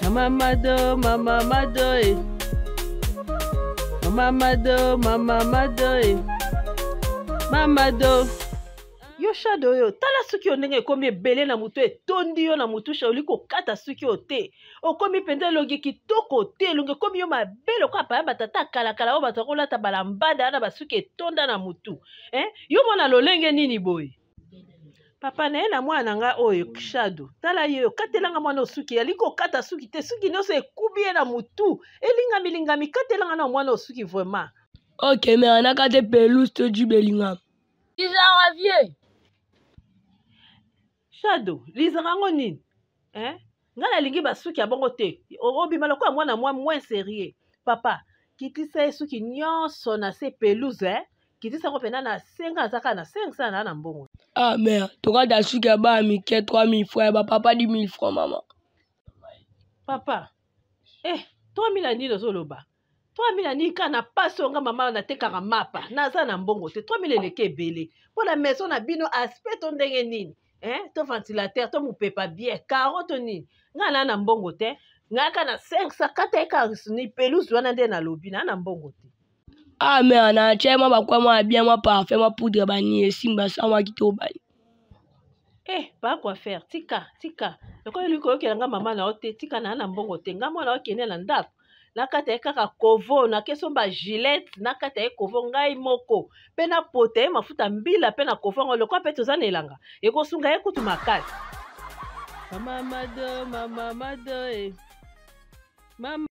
Mama Mado, Mama Mado, eh. Mama Mado, Mama Mado, eh. Mama Do. Yo Shado oyo, tala suki yo ndenge ekomi ebele na motu etondi yo na motu sha olingi kokata suki oyo te. Okomi mpenza elongi kitoko te, elongi ekomi yo mabe lokola paya batata kalakala oyo bato bakolata balambada wana basuki etonda na motu. Eh? Yo mwana lolenge nini boye? Papa na ye na mwana na ngai oyo Shado, tala ye oyo, katelanga mwana oyo suki, alingi kokata suki te, suki nyonso ekubi ye na motu, elingami lingami, katelanga na mwana oyo suki vraiment. Ok, mais anakate pelouse to jubelingam. Lizaka vieux. Shado, lizaka yango nini? Hein? Ngai nalingi basuki ya bongo te. Obima lokola mwana mwa moins sérieux. Papa, kitisa ye suki nyonso na se pelouse, eh? Kitisa yango mpenza na se, ngai naza kaka na 500 na na mbongo. Ah mère, tokata suki ya bana mike 3000 francs ya ba papa 10000 francs mama. Papa, eh, 3000 ya nini ozoloba? 3000 ya nini kaka na pasi oyo nga mama natekaka mapa naza na mbongo te 3000 eleki ebele mpo na maison na bino aspect to ndenge nini eh? To ventilateur to mopepa bien caro to nini nga na na mbongo te nga kaka na 500 kata ye kaka ni pelouse wana nde nalobi na na mbongo te. Ah mère, na tie mwa bakwa mwa bien mwa parfum mwa poudre bani esimba sa mwa kitoko bani. Eh, ba quoi faire tika tika lokola olingi koyokela nga mama na yo te tika na na mbongo te nga mwana okende na ndako nakata ye kaka kovo nakesomba gilette nakata ye kovo ngai moko mpe napota ye mafuta mbila mpe na kovo yango lokola mpe toza na elanga ekosunga ye kutu makasi. Mama Mado, mama Mado, eh. Mama.